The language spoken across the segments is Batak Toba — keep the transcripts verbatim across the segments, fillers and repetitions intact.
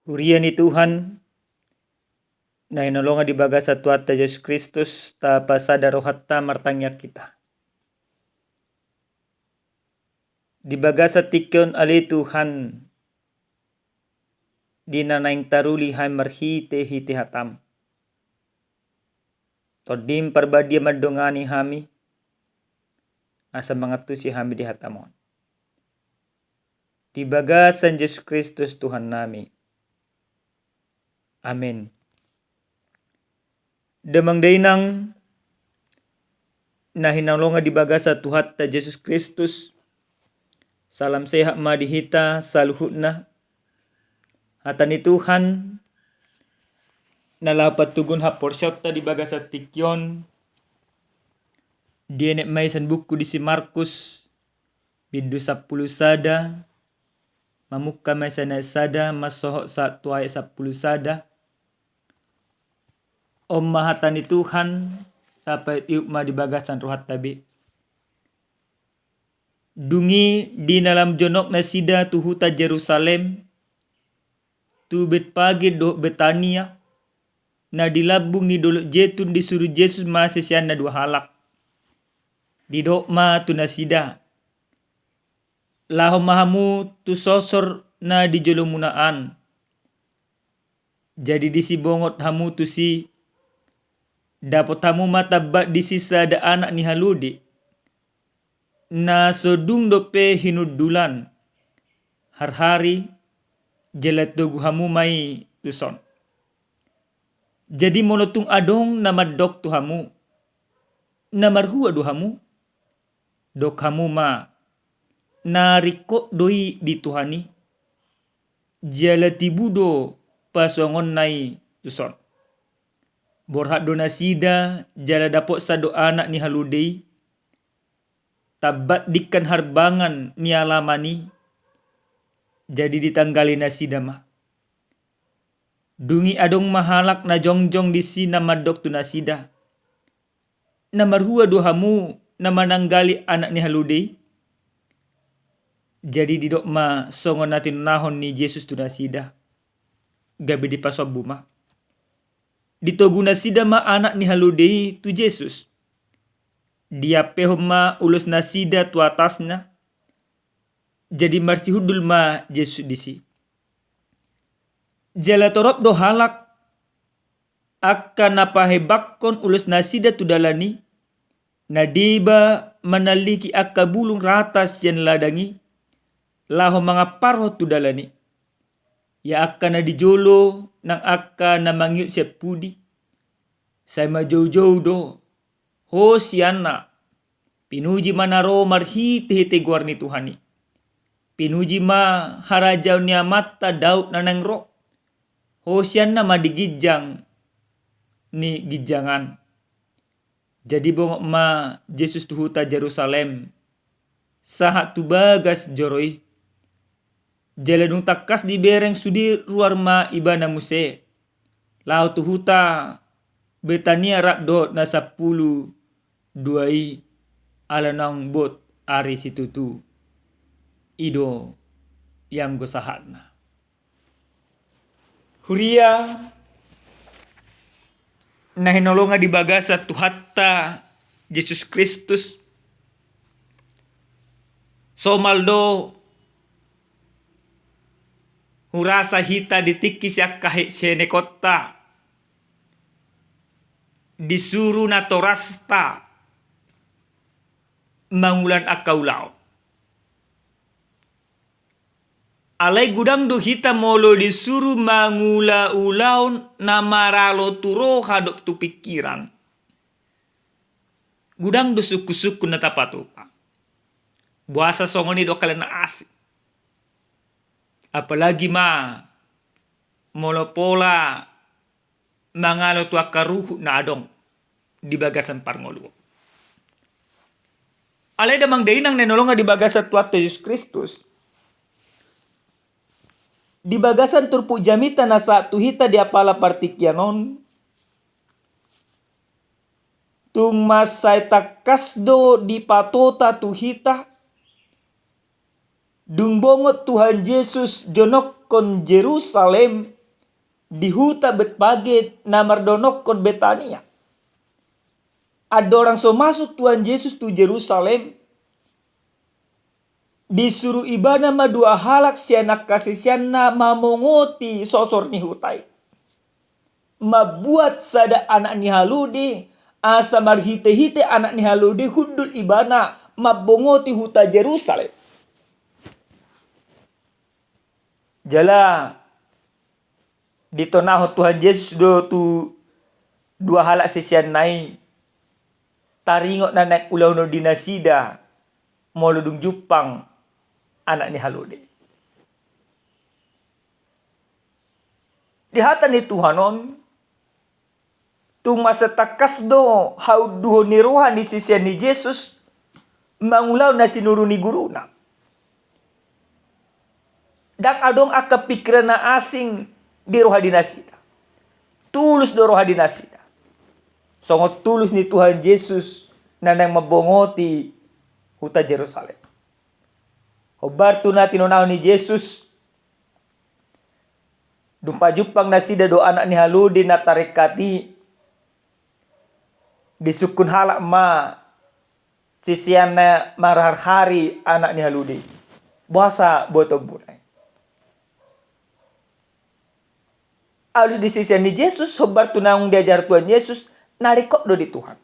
Huria ni Tuhan, na hinaholongan di bagasan Tuhanta Jesus Kristus, tapasada rohanta martangiang hita. Di bagasan tingki on ale Tuhan, di na naeng taruli hami marhite-hite hataM. TondiM Parbadia mandongani hami, asa mangantusi hami di hataM on. Di bagasan Jesus Kristus Tuhannami. Amen. Damang dainang na hinaholongan di bagasan Tuhanta Jesus Kristus, salam sehat ma di hita saluhutna. Hata ni Tuhan na laho patoguhon haporseaonta di bagasan tingki on, dienet ma i sian buku di si Markus, bindu sampulu sada, mamungka ma i sian ayat sada mansohot sahat tu ayat sampulu sada. On ma hata ni Tuhan, tapaihutihut ma di bagasan rohanta be. Dung i di na lam jonok nasida tu huta Jerusalem, tu Betpage dohot Betania, na di lambung ni dolok Jetun, disuru Jesus ma siseanna dua halak. Didok ma tu nasida: Laho ma hamu tu sosor na di jolomuna an. Jadi disi bongot hamu tusi, dapot hamu ma tambat disi sada anak ni halode, na so dung dope hinundulan, harhari, jala togu hamu ma i tuson. Jadi molo tung adong na mandok tu hamu: Na marhua do hamu? Dok hamu ma: Na ringkot do i di Tuhan i, jala tibu do pasuangonna i tuson. Borhat do nasida jala dapotsa do anak ni halode i, tambat dingkan harbangan ni alaman i, jadi ditanggali nasida ma. Dung i adong ma halak na jongjong disi na mandok tu nasida: Na marhua do hamu na mananggali anak ni halode i? Jadi didok ma songon na tinonahon ni Jesus tu nasida, gabe dipasombu ma. Ditogu nasida ma anak ni halode i tu Jesus. Diampehon ma ulos nasida tu atasna, jadi marsihundul ma Jesus disi. Jala torop do halak, angka na pahebakkon ulos nasida tu dalan i, na deba manalliki angka bulung rata sian ladang i, laho mangamparhon tu dalan i. Ia angka na di jolo nang angka na mangihut sian pudi, sai majoujou do: Hosianna! Pinuji ma na ro marhitehite goar ni Tuhan i. Pinuji ma harajaon ni amanta Daud na naeng ro. Hosianna ma di ginjang ni ginjang an. Jadi bongot ma Jesus tu huta Jerusalem, sahat tu bagas joro i. Jala dung tangkas dibereng sude, ruar ma ibana muse laho tu huta Betania rap dohot na sampulu dua i, ala naung bot ari situtu. I do ianggo sahatna. Huria na hinaholongan di bagasan Tuhanta Jesus Kristus, somal do hurasa hita di tingki sian hahe-, sihenekonta disuru natorasta mangula angka ulaon. Alai godang do hita molo disuru mangula ulaon na maralo tu roha dohot tu pingkiran. Godang do sungkunsungkun na tapatupa. Boasa songon i do angka na asing. Apalagi ma molo pola mangalo tu angka ruhut na adong di bagasan parngoluon. Alai damang dainang na hinaholongan di bagasan Tuhanta Jesus Kristus, di bagasan turpuk jamita na sahat tu hita di apala partingkian on, tung mansai tangkas do dipatota tu hita, dung bongot Tuhan Jesus jonok Jerusalem, di huta Betfage na mardonokkon Betania. Andorang so masuk Tuhan Jesus tu Jerusalem, disuru Ibana ma dua halak sian angka siseanna mamongoti sosor ni huta i, mambuat sada anak ni halode, asa marhitehite anak ni halode hundul Ibana mambongoti huta Jerusalem. Jala ditonahon Tuhan Jesus do tu dua halak siseanna i taringot na naeng ulahonon di nasida molo dung jumpang anak ni halode. Di hata ni Tuhan on, tung mansai tangkas do haunduhon ni roha ni sisean ni Jesus mangulahon na sinuru ni guruna. Ndang adong angka pingkiran na asing di roha ni nasida. Tulus do roha ni nasida. Songon tulus ni Tuhan Jesus na naeng mambongoti huta Jerusalem. Hombar tu na tinonahon ni Jesus, dung pajumpang nasida do anak ni halode na tarengkat i, disungkun halak ma siseanna marharhari anak ni halode i. Boasa botoonmuna i? Alus di sisean ni Jesus, hombar tu naung diajar Tuhan Jesus, na ringkot do di Tuhan.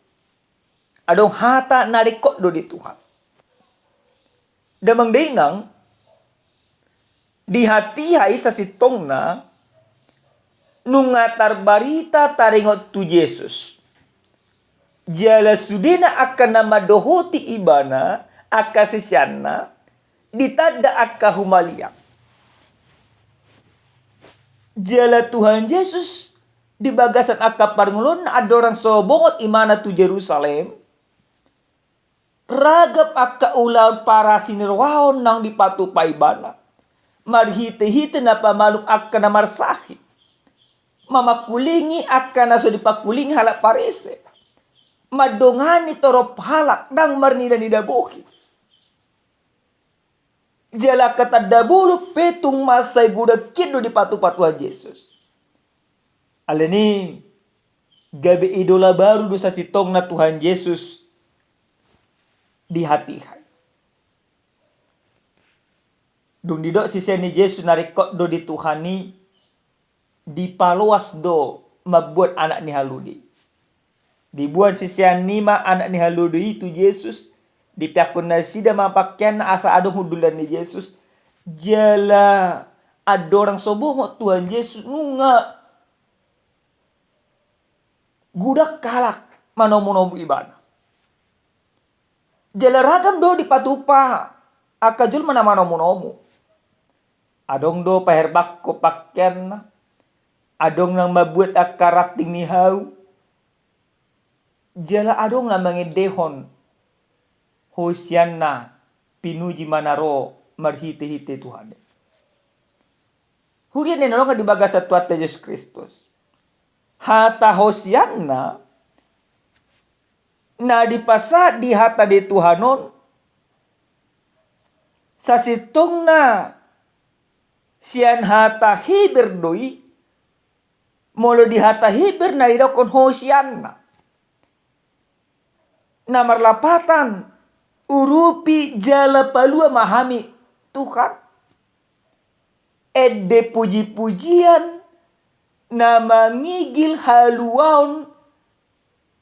Adong hata na ringkot do di Tuhan. Damang dainang, di hatiha i sasintongna nunga tarbarita taringot tu Jesus. Jala sudena angka na mandohoti Ibana, angka siseanna, ditanda angka humaliang. Jala Tuhan Jesus di bagasan angka parngoluonna andorang so bongot Ibana tu Jerusalem, ragam angka ulaon parasi ni roha on naung dipatupa Ibana marhitehite na pamalum angka na marsahit, mamangkulingi angka na so dipangkulingi halak Parise, mandongani torop halak, ndang marnidanida bohi. Jala angka tanda bolon pe tung mansai godang hian do dipatupa Tuhan Jesus. Alani i, gabe idola baru do sasintongna Tuhan Jesus di hatiha i. Dung didok sisean ni Jesus na ringkot do di Tuhan i, dipaloas do mambuat anak ni halode i. Diboan sisean i ma anak ni halode i tu Jesus, dipeakkon nasida ma pakeanna asa adong hundulan ni Jesus. Jala andorang so bongot Tuhan Jesus nunga godang halak manomunomu Ibana. Jala ragam do dipatupa angka jolma na manomunomu. Adong do paherbangkon pakeanna, adong na mambuat angka ranting ni hau, jala adong na mangendehon Hosianna, pinuji ma na ro marhitehite Tuhan i. Huria na hinaholongan di bagasan Tuhanta Jesus Kristus, hata Hosianna na dipasahat di hata ni Tuhan on, sasintongna sian hata Heber do i. Molo di hata Heber na didokhon Hosianna, na marlapatan, urupi jala palua ma hami Tuhan. Ende pujipujian na mangigil haluaon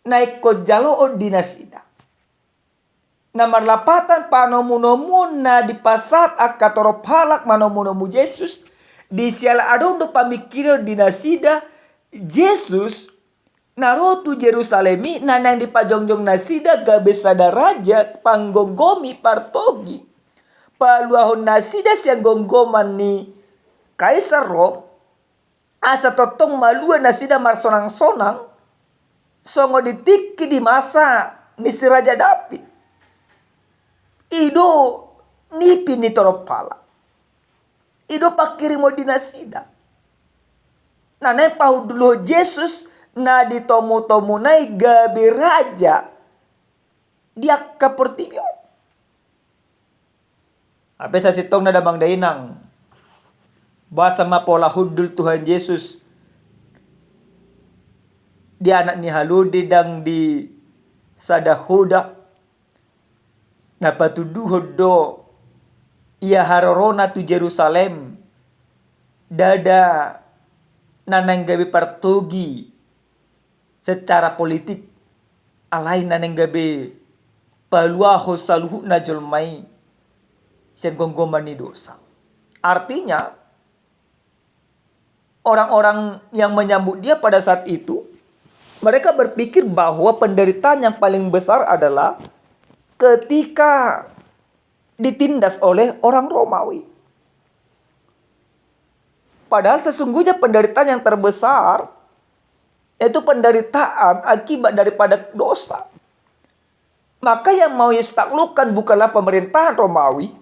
na ingkon jaloon di nasida. Na marlapatan panomunomuon na dipasahat angka torop halak manomunomu Jesus, di siala adong do pamingkiron di nasida, Jesus na ro tu Jerusalem i na naeng dipajongjong nasida gabe sada raja panggomgomi partogi, paluahon nasida sian gomgoman ni Kaisar Rom, asa tongtong malua nasida marsonangsonang, songon di tingki di masa ni si Raja Daud. I do nipi ni torop halak. I do pangkirimon di nasida. Na naeng pahundulhon Jesus na ditomutomuna i gabe raja di angka portibi on. Hape sasintongna damang dainang, Boasa ma pola hundul Tuhan Jesus di anak ni halode ndang di sada hoda? Na patuduhon do ia harorona tu Jerusalem, ndada na naeng gabe partogi secara politik, alai na naeng gabe paluahon saluhutna jolma i sian gomgoman ni dosa. Artinya, orang-orang yang menyambut dia pada saat itu, mereka berpikir bahwa penderitaan yang paling besar adalah ketika ditindas oleh orang Romawi. Padahal sesungguhnya penderitaan yang terbesar yaitu penderitaan akibat daripada dosa. Maka yang mau Yesus taklukkan bukanlah pemerintahan Romawi,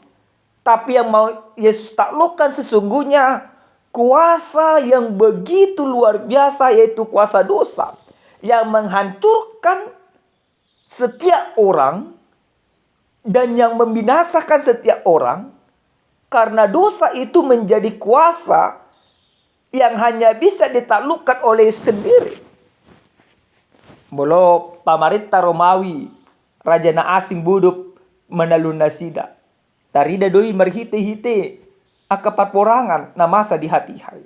tapi yang mau Yesus taklukkan sesungguhnya kuasa yang begitu luar biasa, yaitu kuasa dosa yang menghancurkan setiap orang dan yang membinasakan setiap orang, karena dosa itu menjadi kuasa yang hanya bisa ditaklukkan oleh Yesus sendiri. Molo pamarenta Romawi, raja na asing, bodop manalon nasida, tarida do i marhite-hite angka parporangan na masa di hatiha i.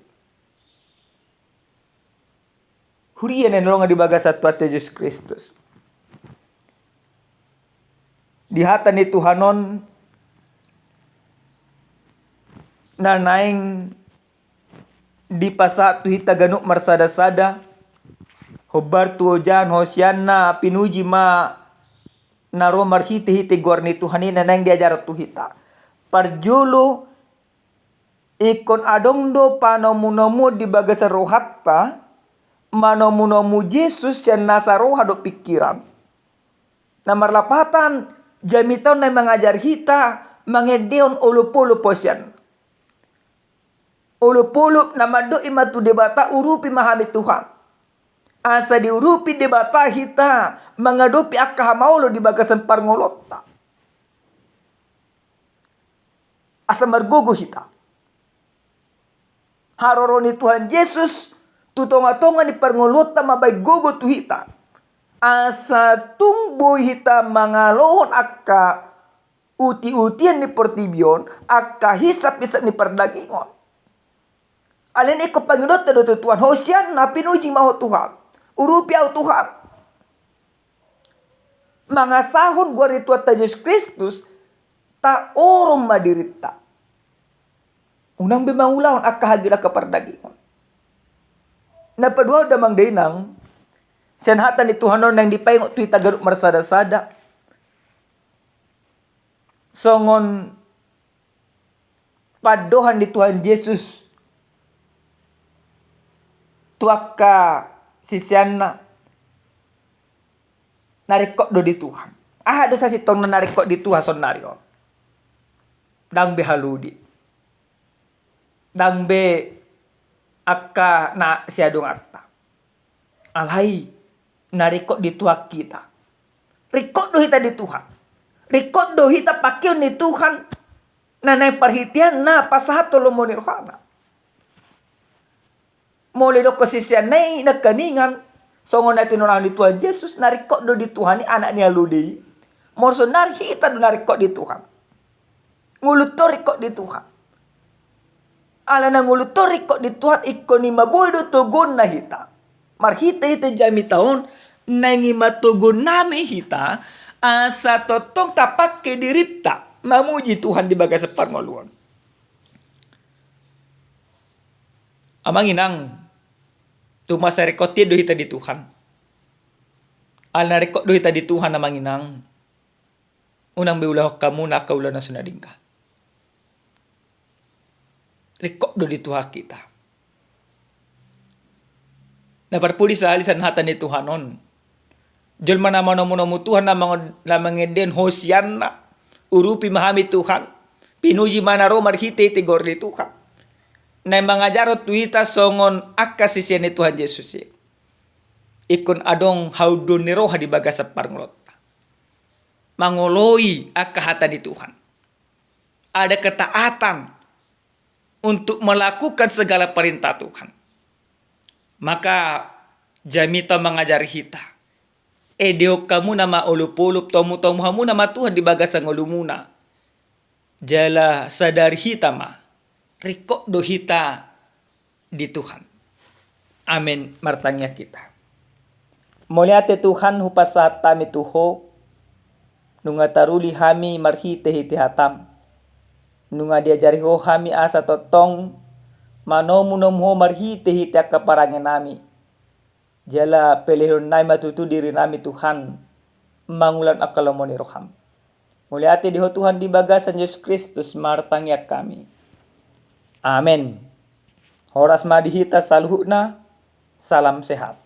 Huria na hinaholongan di bagasan Tuhanta Jesus Kristus, di hata ni Tuhan on na naeng dipasahat tu hita ganup marsada-sada, hombar tu ojahan Hosianna, pinuji ma na ro marhite-hite goar ni Tuhan i, na naeng diajarhon tu hita. Parjolo, ingkon adong do panomu-nomuon di bagasan rohanta manomu-nomu Jesus sian nasa roha dohot pingkiran. Na marlapatan, jamita on naeng mangajar hita mangendehon olop-olop Hosianna. Olop-olop na mandok i ma tu Debata, urupi ma hami Tuhan. Asa diurupi Debata hita mangadopi angka hamaolon di bagasan parngoluonta. Asa margogo hita. Haroro ni Tuhan Jesus tu tonga-tonga ni parngoluonta mambahen gogo tu hita, asa tung boi hita mangalohon angka uti-utian ni portibi on, angka hisap-hisap ni pardagingon. Alani i ingkon pangidoanta do tu Tuhan, Hosianna, pinuji ma Ho Tuhan, urupi ahu Tuhan. Mangasahon goar ni Tuhanta Jesus Kristus, taorom ma dirinta. Unang be mangulahon angka hagil angka pardagingon. Na paduahon damang dainang, sian hata ni Tuhan on naeng dipaingot tu hita ganup marsada-sada, songon pandohan ni Tuhan Jesus tu angka siseanna, na ringkot do di Tuhan. Aha do sasintongna na ringkot di Tuhan saonnari on? Ndang be halode, ndang be angka na siadonganta. Alai na ringkot di Tuhan hita. Ringkot do hita di Tuhan. Ringkot do hita pangkeon ni Tuhan na naeng parhiteanna pasahathon lomo ni rohana. Molo didokkon siseanna i nangkiningan, songon na tinorang ni Tuhan Jesus, na ringkot do di Tuhan i anak ni halode i. Molo saonnari hita do na ringkot di Tuhan. Ngolunta on ringkot di Tuhan. Alana ngolunta on ringkot di Tuhan, ingkon i ma boi do togonna hita. Marhite-hite jamita on, naeng i ma togonnami hita, asa tongtong tapangke dirinta mamuji Tuhan di bagasan parngoluon. Amang inang, tung masa ringkot do hita di Tuhan. Alana ringkot do hita di Tuhan, amang inang, unang be ulahon hamu angka ulaon na so na denggan. Ringkot do di Tuhan hita. Na parpudi sahali sian hata ni Tuhan on, jolma na manomu-nomu Tuhan, na mango-, na mangendehon Hosianna, urupi ma hami Tuhan, pinuji ma na ro marhite-hite goar ni Tuhan, naeng mangajarhon tu hita songon angka sisean ni Tuhan Jesus i. Ingkon adong haunduhon ni roha di bagasan parngoluonta mangoloi angka hata ni Tuhan. Ada ketaatan untuk melakukan segala perintah Tuhan. Maka jamita mangajari hita. Edehon hamuna ma olopolop, tomutomu hamuna ma Tuhan di bagasan ngolumuna. Jala sadari hita ma, ringkot do hita di Tuhan. Amen. Martangiang hita. Mauliate Tuhan, hupasahat hami tu Ho, nunga taruli hami marhitehite hataM. Nunga diajari Ho hami asa tongtong manomunomu Ho marhitehite angka parangenami. Jala pelehononnami ma tutu dirinami Tuhan, mangulahon angka lomo ni rohaM. Mauliate di Ho Tuhan di bagasan Jesus Kristus martangiang hami. Amen. Horas ma di hita saluhutna, salam sehat.